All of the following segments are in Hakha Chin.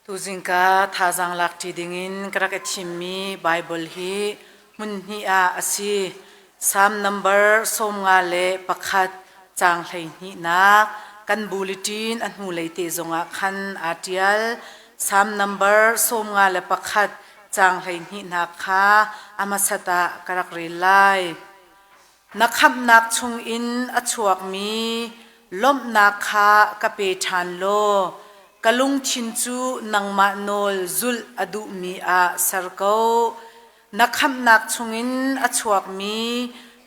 Tuzingka thazaang lakṭi dingin ka rak i thimmi Baibal hi hmun hnih ah a si. Salm nambar 51 caang 12nak kan bulletin a hnulei te zongah khan aa ṭial. Salm nambar 51 caang 12nak kha a hmasat ah ka rak rel lai. Na khamhnak chungin a chuakmi lawmhnak kha ka pe ṭhan law ka lungthin cu nangmah nawl zulh a duhmi ah ser ko. Na khamhnak chungin a chuakmi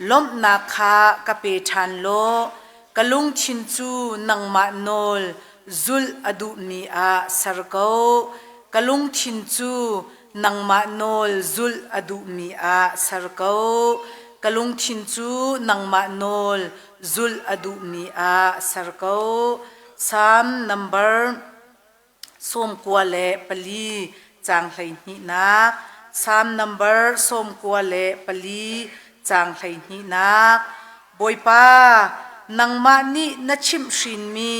lawmhnak kha ka pe ṭhan law ka lungthin cu nangmah nawl zulh a duhmi ah ser ko. Ka lungthin cu nangmah nawl zulh a duhmi ah ser ko. Ka lungthin cu nangmah nawl zulh a duhmi ah ser ko. Psalm number 94 caang 12nak. Psalm number 94 caang 12nak. Bawipa, nangmah nih na chimhhrinmi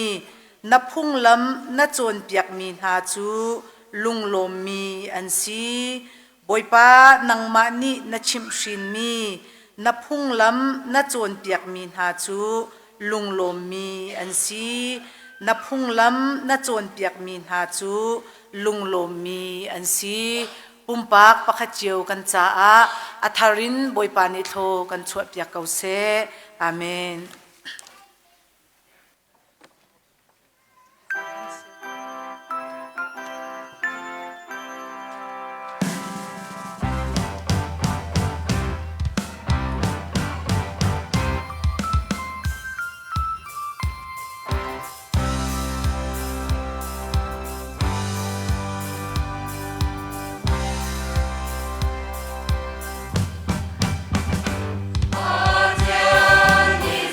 na phunglam na cawnpiakmi hna cu lunglawmmi an si. Bawipa, nangmah nih na chimhhrinmi na phunglam na cawnpiakmi hna cu lunglawmmi an si. Na phunglam na cawnpiakmi hna cu lunglawmmi an si. Pumpak pakhat cio kan caah a thar in Bawipa nih thlaw kan chuahpiak ko seh. Amen. Pathian nih.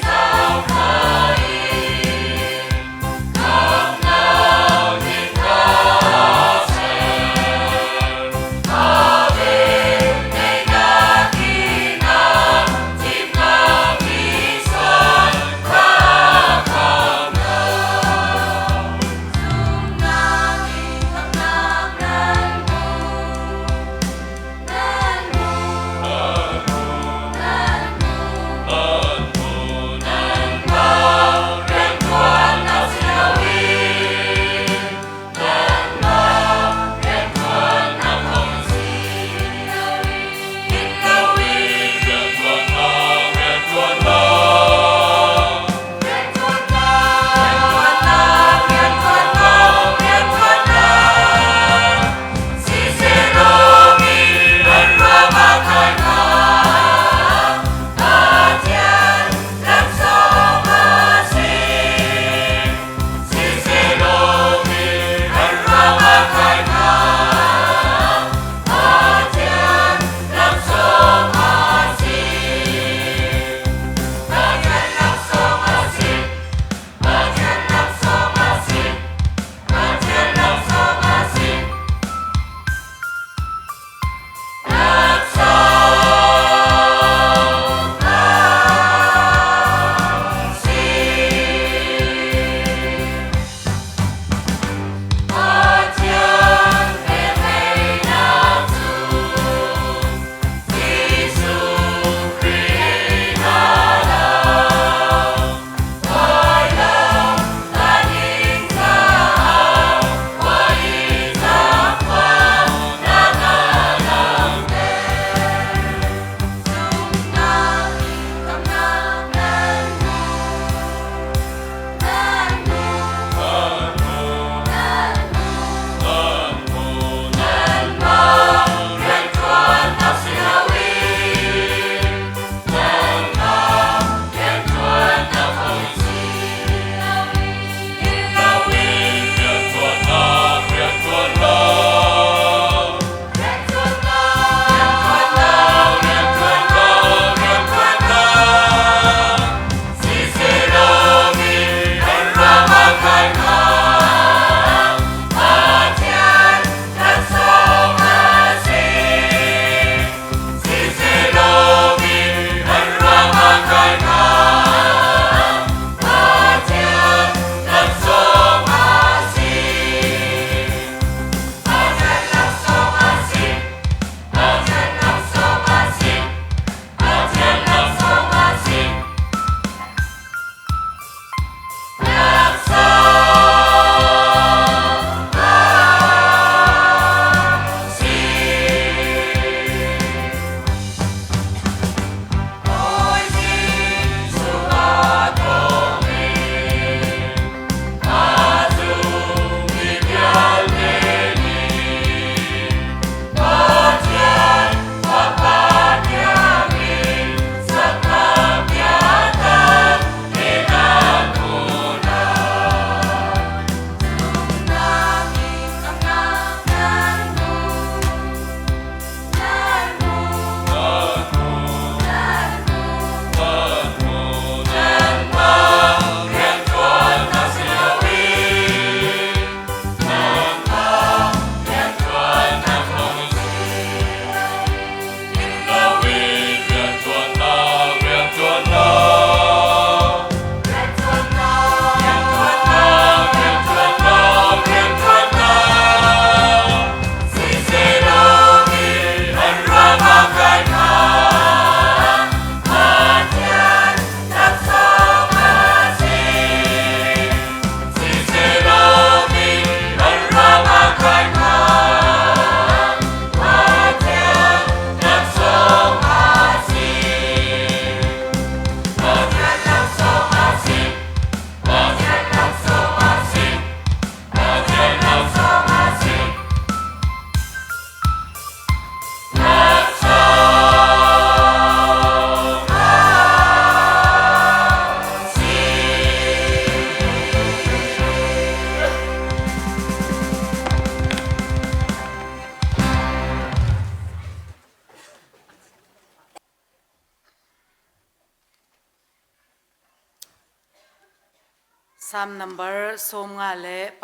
Salm nambar 51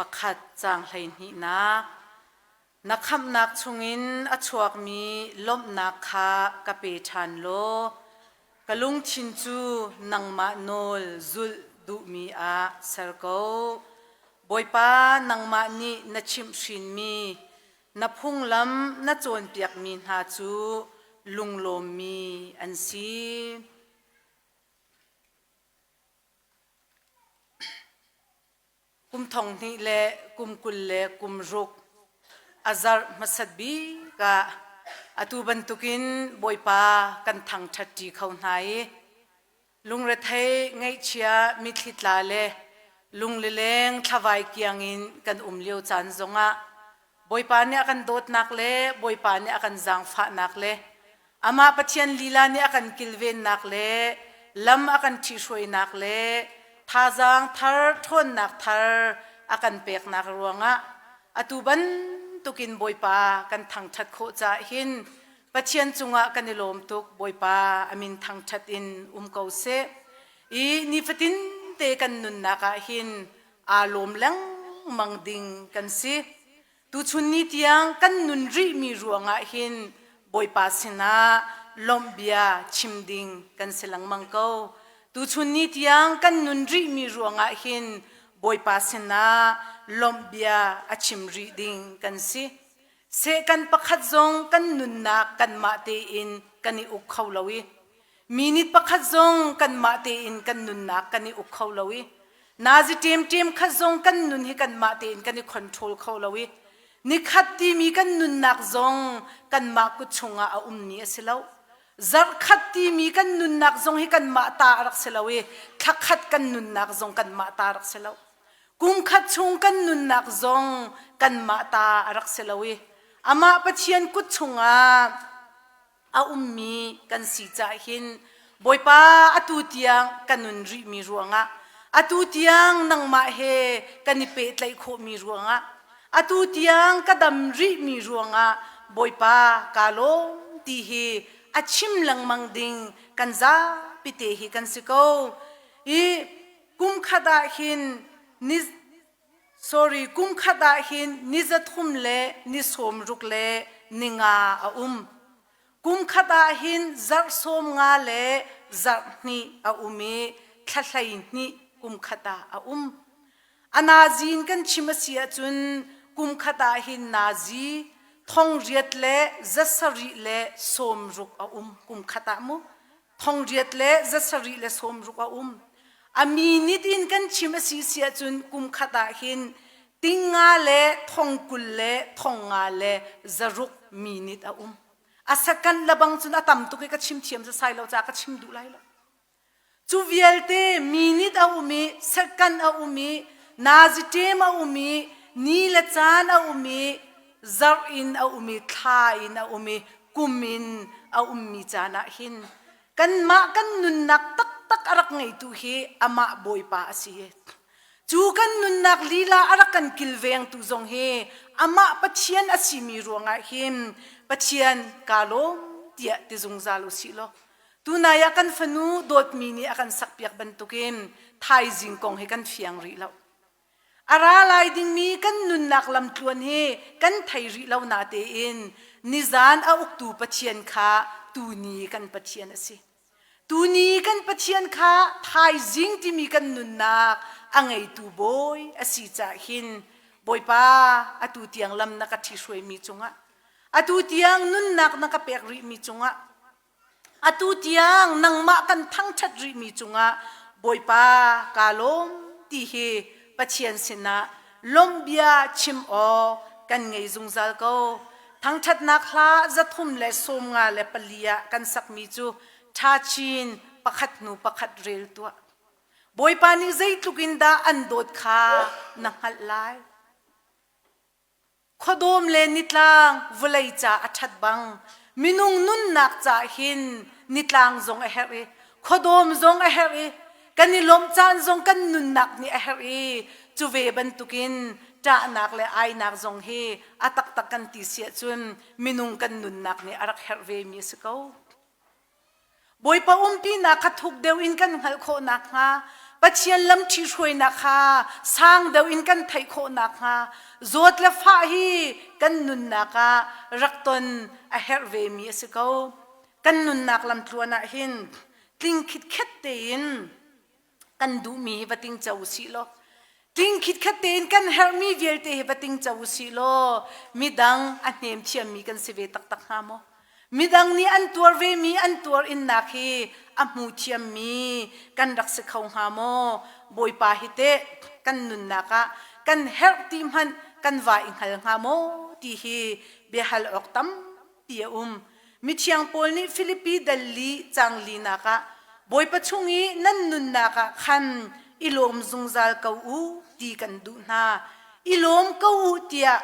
caang 12nak. Na khamhnak chungin a chuakmi lawmhnak kha ka pe ṭhan law ka lungthin cu nangmah nawl zulh duhmi ah ser ko. Bawipa, nangmah nih na chimhhrinmi na phunglam na cawnpiakmi hna cu lunglawmmi an si. Kum thong hnih le kum 26 a zarh hmasat bik ah atu bantukin Bawipa kan thangṭhatṭi kho hna i lungrethei ngaihchia mitthli tla le lunglileng thlavai kiang in kan um lio caan zongah Bawipa nih a kan dawtnak le Bawipa nih a kan zaangfahnak le Amah Pathian lila nih a kan kilvennak le lam a kan ṭhihruainak le thazaang thar ṭhawnnak thar a kan peknak ruangah atu bantukin Bawipa kan thangṭhat khawh caah hin Pathian cungah kan i lawm tuk. Bawipa a min thangṭhat in um ko seh. I nifatin te kan nunnak ah hin aa lawm lengmang ding kan si. Tuchun ni tiang kan nun rihmi ruangah hin Bawipa sinah lawmh bia chim ding kan si lengmang ko. Tuchun ni tiang kan nun rihmi ruangah hin Bawipa sinah lawmh bia a chim rih ding kan si. Sehkan pakhat zong kan nunnak kanmah tein kan i uk kho lo i minute pakhat zong kanmah tein kan nunnak kan i uk kho lo i nazi ṭemṭem khat zong kan nun hi kanmah tein kan i control kho lo i nikhat timi kan nunnak zong kanmah kut chungah a ummi a si lo. Zarhkhat timi kan nunnak zong hi kanmah ta a rak si lo i thlakhat kan nunnak zong kanmah ta a rak si lo. Kumkhat chung kan nunnak zong kanmah ta a rak si lo i amah Pathian kut chungah a ummi kan si cah hin Bawipa atu tiang ka nun rihmi ruangah atu tiang nangmah he kan i pehtlaih khawhmi ruangah atu tiang ka dam rihmi ruangah Bawipa kaa lawm ti hi a chim lengmang ding kan zapi te hi kan si ko. I kum khat ah hin ni sorry kum khat ah hin ni 300 le ni 60 le ni nga a um. Kum khat ah hin zarh 50 le zarh hnih a um i thla 12 kum khat ah a um. A nazi in kan chim a si ahcun kum khat ah hin nazi 860 a um kum khat ah mu. 860 a um. A minute in kan chim a si si ahcun kum khat ah hin tinga le thongkul le thongnga le zaruk minute a um. A second le bang cun a tam tuk i ka chim thiam sasai lo caah ka chim duh lai lo. Cu vialte minute a um i second a um i nazi ṭem a um i ni le caan a um i zarh in a um i thla in a um i kum in a ummi caan ah hin kanmah kan nunnak taktak a rak ngeitu hi amah Bawipa a si. Cu kan nunnak lila a rak kan kilvengtu zong hi amah Pathian a simi ruangah hin Pathian kaa lawm tiah ti zungzal u sih law tunai ah kan fanu dawtmi nih a kan sakpiak bantukin thaizing kong hi kan fiang rih lo. A ra lai dingmi kan nunnak lamtluan hi kan thei rih lo natein nizan a uktu Pathian kha tuni kan Pathian a si. Tuni kan Pathian kha thaizing timi kan nunnak a ngeitu bawi a si cah hin Bawipa atu tiang lam na ka ṭhihruaimi cungah atu tiang nunnak na ka pek rihmi cungah Atu tiang nangmah kan thangṭhat rihmi cungah Bawipa kaa lawm ti hi Pathian sinah lawmhbia chim awk kan ngei zungzal ko. Thangṭhatnak hla 354 ah kan sakmi cu ṭha chin pakhat hnu pakhat rel tuah. Bawipa nih zeitluk in dah an dawt kha na hngalh lai. Khuadawm le nitlang vawlei ca a ṭhat bang minung nunnak ca hin nitlang zong a herh i khuadawm zong a herh i kan i lawmh caan zong kan nunnak nih a herh i cu ve bantukin ṭahnak le ainak zong hi a taktak kan ti si ahcun minung kan nunnak nih a rak herh vemi a si ko. Bawipa umpinak kha thuk deuh in kan hngalh khawh nakhnga. Pathian lam ṭhihruainak kha sang deuh in kan theih khawh nakhnga zawt le fah hi kan nunnak ah rak ton a herh vemi a si ko. Kan nunnak lamtluan ah hin tling khitkhet tein kan duhmi hi va tingco u sih law tling khitkhet tein kan herhmi vialte hi va tingco u sih law midang a hnem thiammi kan si ve taktak hnga maw? Midang nih an tuar vemi an tuar innak hi a hmu thiammi kan rak si kho hnga maw? Bawipa hi teh kan nunnak ah kan herh ti hmanh kan va i hngal hnga maw ti hi biahal awk tampi a um. Mithiang Paul nih Filipi dal li cang linak ah Bawipa chung i nan nunnak ah khan i lawm zungzal ko u ti kan duh hna. I lawm ko u tiah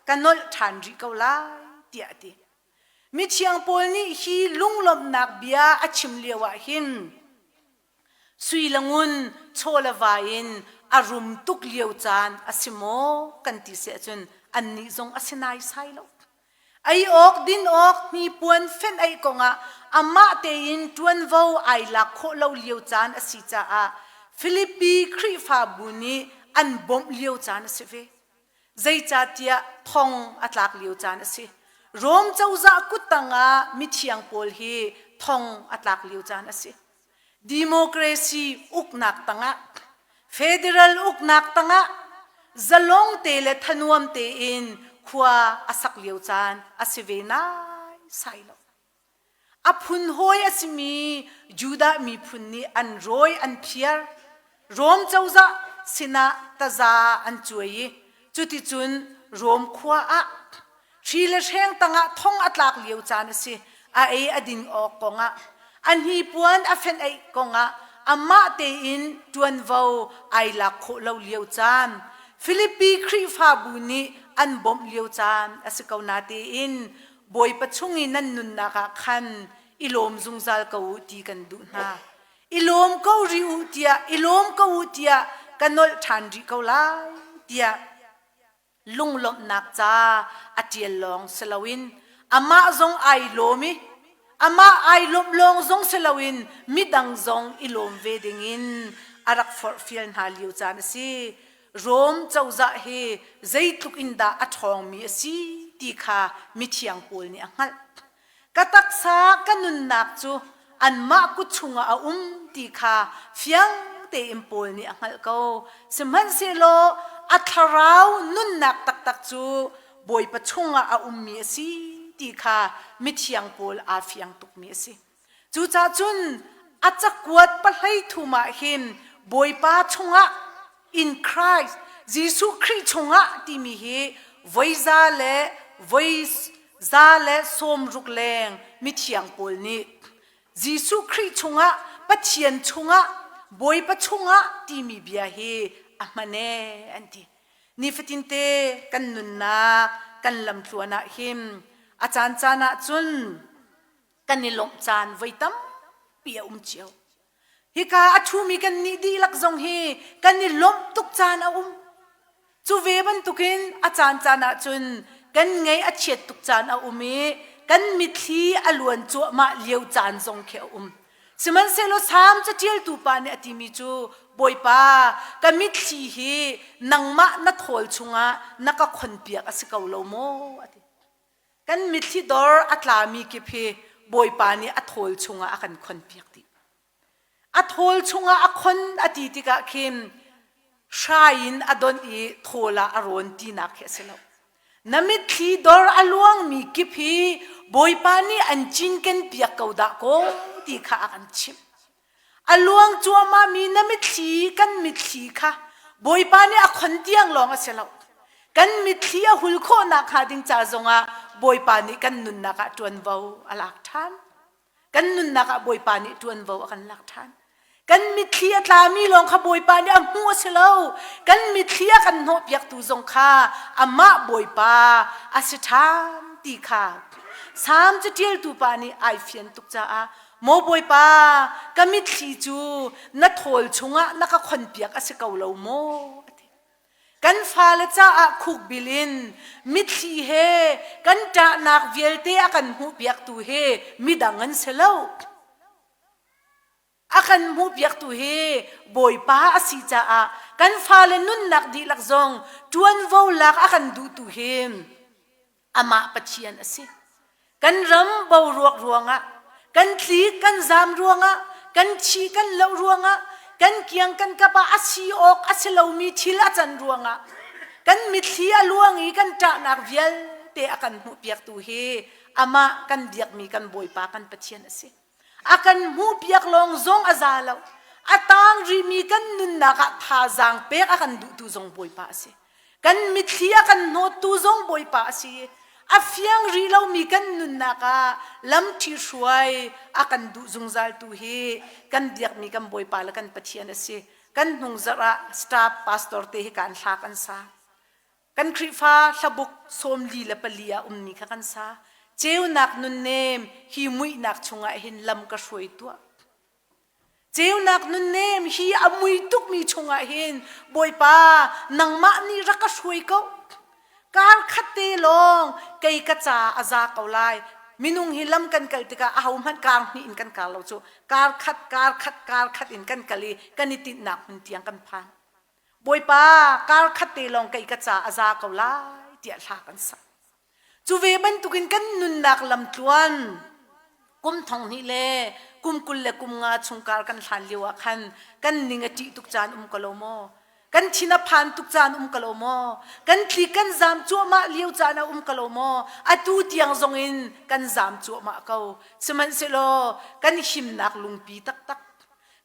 ka nolh ṭhan rih ko lai tiah a ti. Mithiang Paul nih hi lunglawmhnak bia a chim lioah hin sui le ngun chaw le va in a rum tuk lio caan a si maw kan ti si ahcun annih zong a si naisai lo. Ei awk din awk hnipuan fenh aih kongah amah tein ṭuanvo ai lak khawh lo lio caan a si caah Filipi Khrihfabu nih an bawmh lio caan a si ve. Zeicahtiah thong a tlak lio caan a si. Rom cozah kuttang ah mithiang pawl hi thong a tlak lio caan a si. Democracy uknak tangah, federal uknak tangah zalong te le thanuam tein khua a sak lio caan a si ve nai sai lo. A phun hawi a simi Judah miphun nih an rawi an phiar. Rom cozah sinah taza an cuai i cuticun Rom khua ah hri le hreng tangah thong a tlak lio caan a si. A ei a din awk kongah, a hnipuan a fenh aih kongah amah tein ṭuanvo ai lak khawh lo lio caan, Filipi Khrihfabu nih an bawmh lio caan a si ko natein Bawipa chung i nan nunnak ah khan i lawm zungzal ko u ti kan duh hna. I lawm ko rih u tiah i lawm ko u tiah ka nolh ṭhan rih ko lai tiah lunglawmhnak ca a ṭial lawng si loin amah zong ai lawm i amah ai lawmh lawng zong si loin midang zong i lawm ve dingin a rak forhfial hna lio caan a si. Rom cozah hi zeitluk in dah a ṭhawngmi a si ti kha mithiang Paul nih a hngalh. Ka taksa ka nunnak cu anmah kut chungah a um ti kha fiang tein Paul nih a hngalh ko. Sihmanhsehlaw a thlarau nunnak taktak cu Bawipa chungah a ummi a si ti kha mithiang Paul aa fiang tukmi a si. Cucaah cun a cakuat pahlei thum ah hin Bawipa chungah in Christ Jesuh Khrih chungah timi hi voi za le voi za le sawmruk leng mithiang pawl nih Jesuh Khrih chungah Pathian chungah Bawipa chungah timi bia hi a hman ee an ti. Nifatinte kan nunnak kan lamtluan ah hin a caancaan ah cun kan i lawmh caan voi tampi a um cio. Hika a ṭhumi kan nih dihlak zong hi kan i lawmh tuk caan a um. Cu ve bantukin a caan caan ahcun kan ngaih a chiat tuk caan a um i kan mitthli a luan cuahmah lio caan zong khi a um. Sihmanhsehlaw Salm caṭialtu pa nih a timi cu Bawipa, ka mitthli hi nangmah na thawl chungah na ka khonpiak a si ko lo maw? a ti. Kan mitthli dor a tlami kip hi Bawipa nih a thawl chungah a kan khonpiak dih. A thawl chungah a khon a ti tikah khin hrai in a donh i thawl ah a rawn tinak khi a si lo. Na mitthli dor a luangmi kip hi Bawipa nih an cinken piak ko dah kaw ti kha a kan chimh. A luang cuahmahmi na mitthli kan mitthli kha Bawipa nih a khon tiang lawng a si lo. Kan mitthli a hul khawhnak hnga ding ca zongah Bawipa nih kan nunnak ah ṭuanvo a lak ṭhan. Kan nunnak ah Bawipa nih ṭuanvo a kan lak ṭhan. Kan mitthli a tlami lawng kha Bawipa nih a hmuh a si lo. Kan mitthli a kan hnawhpiaktu zong kha amah Bawipa a si ṭhan ti kha Salm caṭialtu pa nih ai fian tuk caah Maw Bawipa, ka mitthli cu na thawl chungah na ka khonpiak a si ko lo maw? A ti. Kan fale caah khukbil in mitthli he kan ṭahnak vialte a kan hmuhpiaktu hi midang an si lo. A kan hmuhpiaktu hi Bawipa a si caah kan fale nunnak dihlak zong ṭuanvo lak a kan duhtu hi amah Pathian a si. Kan ram boruak ruangah, kan tlik kan zaam ruangah, kan thi kan loh ruangah, kan kiang kan kap ah a si awk a si lomi thil a can ruangah, kan mitthli a luang i kan ṭahnak vialte a kan hmuhpiaktu hi amah kan biakmi kan Bawipa kan Pathian a si. A kan hmuhpiak lawng zong a za lo. A tang rihmi kan nunnak ah thazaang pek a kan duhtu zong Bawipa a si. Kan mitthli a kan hnawttu zong Bawipa a si. A fiang rih lomi kan nunnak ah lamṭhi hruai a kan duh zungzaltu hi kan biakmi kan Bawipa le kan Pathian a si. Kan hnungzarh ah staff pastor te hi kan hla kan sa. Kan Khrihfa hlabuk 44 ah ummi kha kan sa. Ceunak nunnem hi muihnak chungah hin lam ka hruai tuah. Ceunak nunnem hi a mui tukmi chungah hin Bawipa nangmah nih rak ka hruai ko. Kar khat te lawng kei ka ca a za ko lai. Minung hi lam kan kal tikah ahohmanh kar hnih in kan kar lo cu. Kar khat, kar khat, kar khat in kan kal i kan i tinhnak hmun tiang kan phan. Bawipa kar khat te lawng kei ka ca a za ko lai tiah hla kan sak. Cu ve bantukin kan nunnak lamtluan kum thong hnih le kum 20 le kum nga chung kar kan hlan lio ah khan kan ning a ṭih tuk caan um ko lo maw? Kan thin a phan tuk caan um ko lo maw? Kan tli kan zaam cuahmah lio caan a um ko lo maw? Atu tiang zong in kan zaam cuahmah ko. Sihmanhsehlaw kan himnak lungpi taktak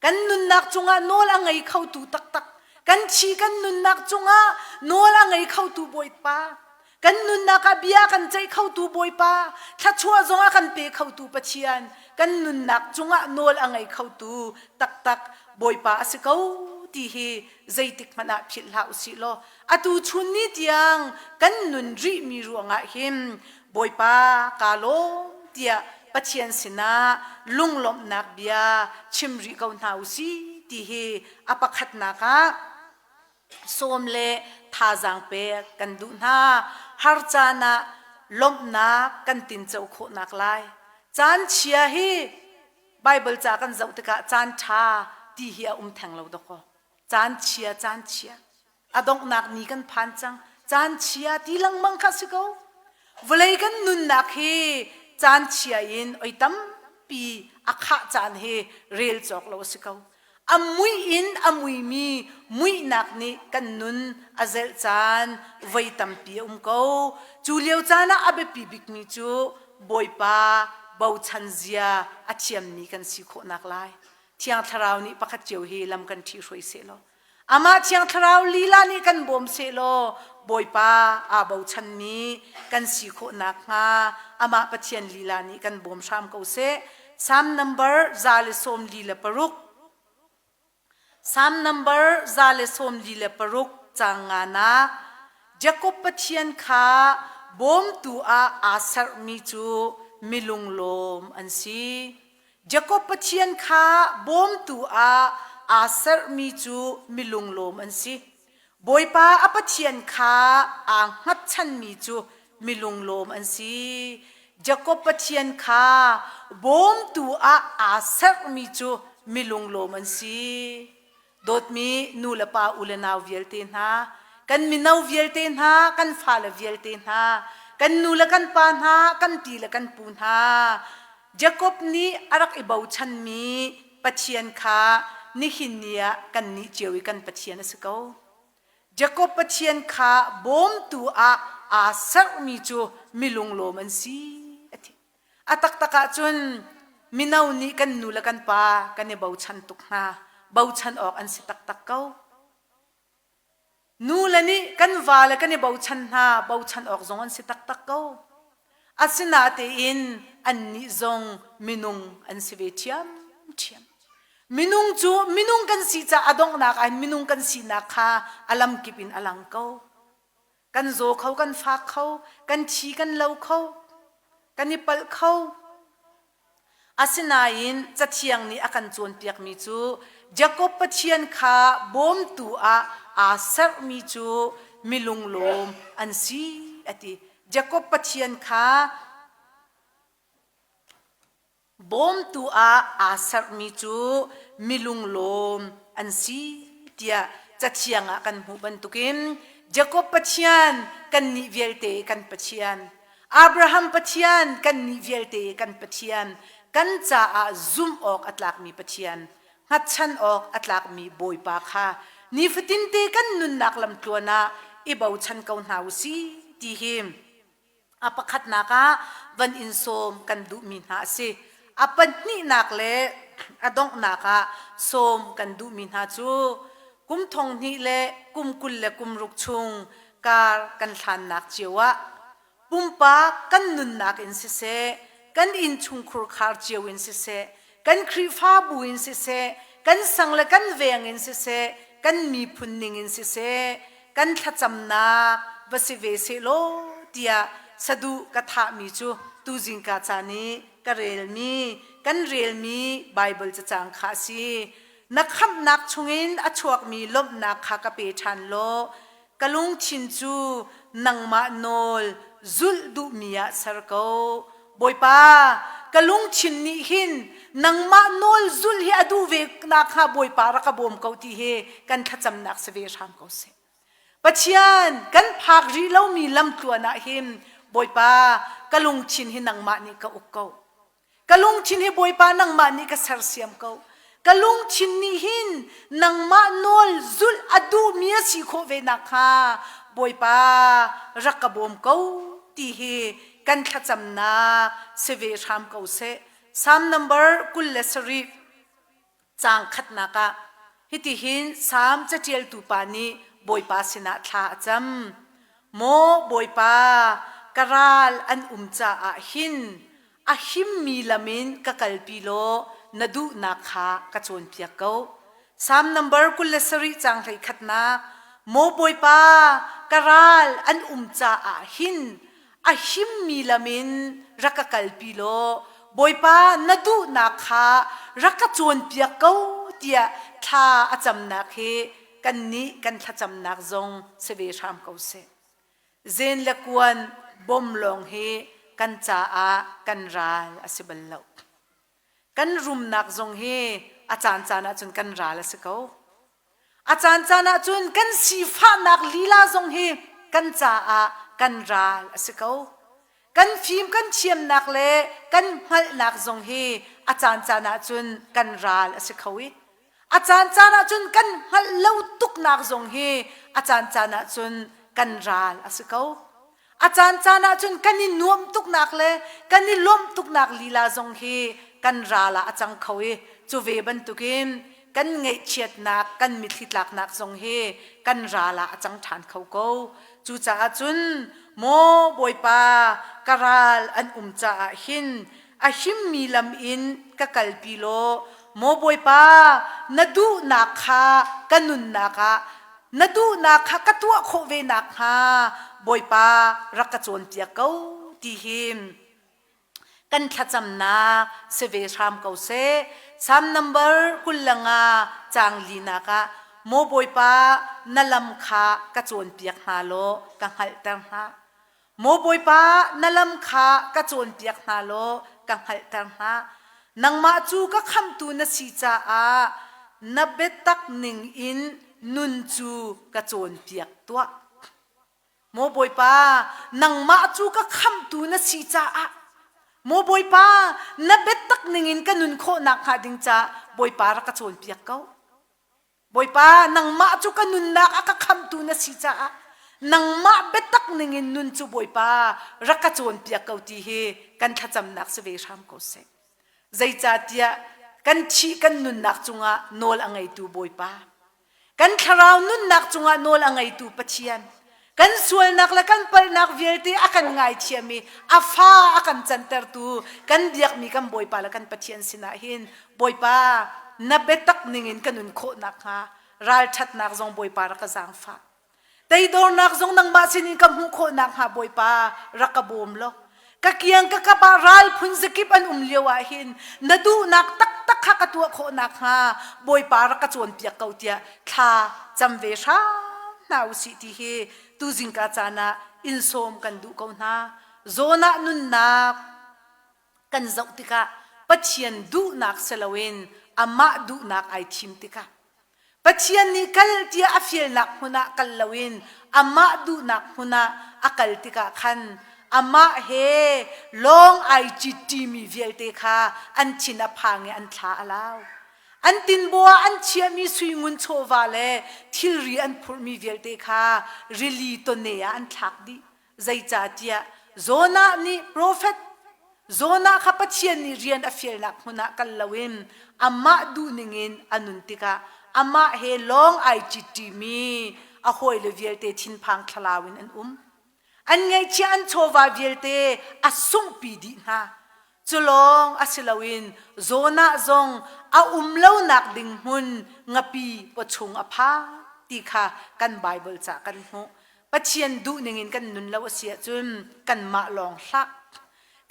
Kan nunnak cungah nawl a ngei khotu taktak, kan thi kan nunnak cungah nawl a ngei khotu Bawipa, kan nunnak ah bia kan ceih khotu Bawipa, thluachuah zong a kan pe khotu Pathian, kan nunnak cungah nawl a ngei khotu taktak Bawipa a si ko ti hi zeitik hmanh ah philh hlah usih law atu chun ni tiang kan nun rihmi ruangah hin Bawipa kaa lawm tiah Pathian sinah lunglawmhnak bia chim rih ko hna u si ti hi a pakhatnak ah sawm le thazaang pek kan duh hna. Har caan ah lawmhnak kan tinco khawhnak lai. Caan chia hi Baibal ca kan zoh tikah caan ṭha ti hi a um theng lo dawkaw. Caan chia, caan chia. A donghnak ni kan phan cang. Caan chia ti lengmang kha si ko. Vawlei kan nunnak hi caan chia in oi tampi a khah caan hi rel cawk lo a si ko. A mui in a muimi muihnak nih kan nun a zelh caan voi tampi a um ko. Cu lio caan ah a biapi bikmi cu Bawipa bochan zia a thiammi kan si khawhnak lai. Thiang Thlarau nih pakhat cio hi lam kan ṭhihruai sehlaw Amah Thiang Thlarau lila nih kan bawm sehlaw Bawipa aa bochanmi kan si khawh nakhnga amah Pathian lila nih kan bawm hram ko seh. Psalm number 146 Psalm number 146 caang nganak Jakob Pathian kha bawmtu ah aa serhmi cu milunglawm an si. Jakob Pathian kha bawmtu ah aa serhmi cu milunglawm an si. Bawipa a Pathian kha aa hngatchanmi cu milunglawm an si. Jakob Pathian kha bawmtu ah aa serhmi cu milunglawm an si. Dawtmi nu le pa u le nau vialte hna, kan mino vialte hna, kan fale vialte hna, kan nu le kan pa hna, kan pi le kan pu hna, Jakob nih a rak i bochanmi Pathian kha nihin ni ah kannih cio i kan Pathian a si ko. Jakob Pathian kha bawmtu ah aa serhmi cu milunglawm an si, a ti. A taktak ahcun mino nih kan nu le kan pa kan i bochan tuk hna. Bochan awk an si taktak ko. Nu le nih kan vale kan i bochan hna, bochan awk zong an si taktak ko. Asinatein annih zong minung an si ve ṭhiamṭhiam. Minung cu minung kan si caah a donghnak ah minung kan sinak kha a lamkip in a lang ko. Kan zaw kho, kan fak kho, kan thi kan lo kho, kan i palh kho. Asinain Cathiang nih a kan cawnpiakmi cu Jakob Pathian kha bawmtu ah aa serhmi cu milunglawm an si a ti. Jakob Pathian kha Bawmtu ah aa serhmi cu milunglawm an si tiah Cathiang ah kan hmuh bantukin Jakob Pathian kannih vialte kan Pathian, Abraham Pathian kannih vialte kan Pathian, kan caah zumh awk a tlakmi Pathian, hngatchan awk a tlakmi Bawipa kha nifatinte kan nunnak lamtluan ah i bochan ko hna u sih ti hi A pakhatnak ah van in sawm kan duhmi hna a si. A pahnihnak le a donghnak ah sawm kan duhmi hna cu kum thong hnih le kum 26 chung kar kan hlannak cio ah pumpak kan nunnak in siseh, kan innchungkhur khar cio in siseh, kan Khrihfabu in siseh, kan sang le kan veng in siseh, kan miphun ning in siseh, kan thlacamnak va si ve sehlaw tiah saduh ka thahmi cu tuzingka caan i ka relmi kan relmi Baibal cacang kha a si. Na khamhnak chungin a chuakmi lawmhnak kha ka pe ṭhan law ka lungthin cu nangmah nawl zulh duhmi ah ser ko. Bawipa, ka lungthin nih hin nangmah nawl zulh hi a duh ve nakhnga Bawipa rak ka bawm ko ti hi kan thlacamnak si ve hram ko seh. Pathian, kan phak rih lomi lamtluan ah hin Bawipa, ka lungthin hi nangmah nih ka uk ko. Ka lungthin hi Bawipa nangmah nih ka sersiam ko. Ka lungthin nih hin nangmah nawl zulh a duhmi a si khawh ve nakhnga Bawipa rak ka bawm ko ti hi kan thlacamnak si ve hram ko seh. Psalm number 27 Caang khatnak ah hitihin Salm caṭialtu pa nih Bawipa sinah thla a cam. Maw Bawipa, ka ral an um caah hin a himmi lam in ka kalpi law na duhnak kha ka cawnpiak ko. Salm number 27 caang 11nak Maw Bawipa, ka ral an um caah hin a himmi lam in rak ka kalpi law Bawipa na duhnak kha rak ka cawnpiak ko tiah thla a camnak hi kannih kan thlacamnak zong si ve hram ko seh. Zen le kuan bom lawng hi kan caah kan ral a si bal lo. Kan rumnak zong hi a caancaan ahcun kan ral a si ko. A caancaan ahcun kan sifahnak lila zong hi kan caah kan ral a si ko. Kan fim kan thiamnak le kan hngalhnak zong hi a caancaan ahcun kan ral a si kho i a caancaan ahcun kan hngalh lo tuknak zong hi a caancaan ahcun kan ral a si ko. A caancaan ahcun kan i nuamh tuknak le kan i lawmh tuknak lila zong hi kan ral ah a cang kho i cu ve bantukin kan ngaihchiatnak, kan mitthli tlaknak zong hi kan ral ah a cang ṭhan kho ko. Cucaah cun maw Bawipa, ka ral an um caah hin a himmi lam in ka kalpi law maw Bawipa, na duhnak kha ka nunnak ah na duhnak kha ka tuah khawh ve nakhnga Bawipa rak ka cawnpiak ko ti hi kan thlacamnak si ve hram ko seh. Psalm number 25 caang linak ah Maw Bawipa na lam kha ka cawnpiak hna law ka hngalhter hna. Maw Bawipa, na lam kha ka cawnpiak hna law ka hngalhter hna. Nangmah cu ka khamhtu na si caah na biatak ning in nun cu ka cawnpiak tuah. Maw Bawipa, nangmah cu ka khamhtu na si caah Maw Bawipa, na biatak ning in ka nun khawh nakhnga ding caah Bawipa rak ka cawnpiak ko. Bawipa, nangmah cu ka nunnak a ka khamhtu na si caah nangmah biatak ningin nun cu Bawipa rak ka cawnpiak ko ti hi kan thlacamnak si ve hram ko seh. Zeicahtiah kan thih kan nunnak cungah nawl a ngeitu Bawipa, kan thlarau nunnak cungah nawl a ngeitu Pathian, kan sualnak le kan palhnak vialte a kan ngaithiam i a fa a kan cantertu kan biakmi kan Bawipa le kan Pathian sinah hin Bawipa na biatak ningin ka nun khawh nakhnga ralṭhatnak zong Bawipa rak ka zaangfah teidornak zong nangmah sinin ka hmuh khawh nakhnga Bawipa rak ka bawm law ka kiang ka kap ah ral phun zakip an um lio ah hin na duhnak taktak kha ka tuah khawh nakhnga Bawipa rak ka cawnpiak ko tiah thla cam ve hram hna usih ti hi tuzingka caan ah in sawm kan duh ko hna. Zawn ah nunnak kan zoh tikah Pathian duhnak si loin amah duhnak ai thim tikah Pathian nih kal tiah a fialnak hmun ah kal loin amah duhnak hmun ah a kal tikah khan amah he lawng ai citṭimi vialte kha an thin a phang i an thla a lau. An tinbaw ah an chiahmi sui ngun chawva le thilri an phurhmi vialte kha rili tawne ah an thlak dih. Zeicahtiah Jonah nih profet Jonah kha Pathian nih rian a fialnak hmun ah kal loin amah duhning in a nun tikah amah he lawng ai citṭimi a hawile vialte thinphang thlalau in an um. An ngaihchiah an chawva vialte a sunghpi dih hna. Cu lawng a si loin Jonah zong a um lonak ding hmun ngapi pawchung a phan ti kha kan Baibal ca kan hmuh. Pathian duhning in kan nun lo a si ahcun kanmah lawng hlah.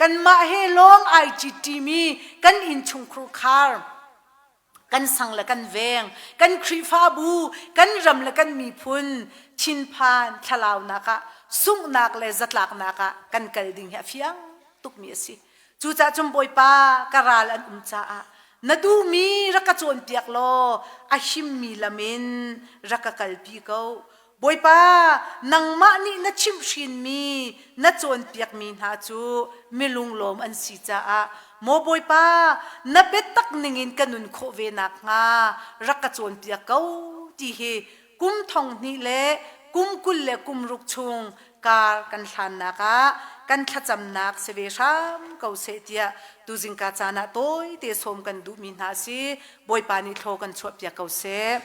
Kanmah he lawng ai citṭimi kan innchungkhur khar, kan sang le kan veng, kan Khrihfabu, kan ram le kan miphun thinphan thlalaunak ah sunghnak le zatlaknak ah kan kal ding hi a fiang tukmi a si. Cucaah cun Bawipa ka ral an um caah na duhmi rak ka cawnpiak law a himmi lam in rak ka kalpi ko. Bawipa, nangmah nih na chimhhrinmi, na cawnpiakmi hna cu milunglawm an si caah, maw Bawipa, na biatak ningin ka nun khawh ve nakhnga rak ka cawnpiak ko ti hi kum thong hnih le kum 20 le kum ruk chung kar kan hlannak ah kan thlacamnak si ve hram ko seh tiah tuzingka caan ah tawite sawm kan duhmi hna a si. Bawipa nih thlaw kan chuahpiak ko seh.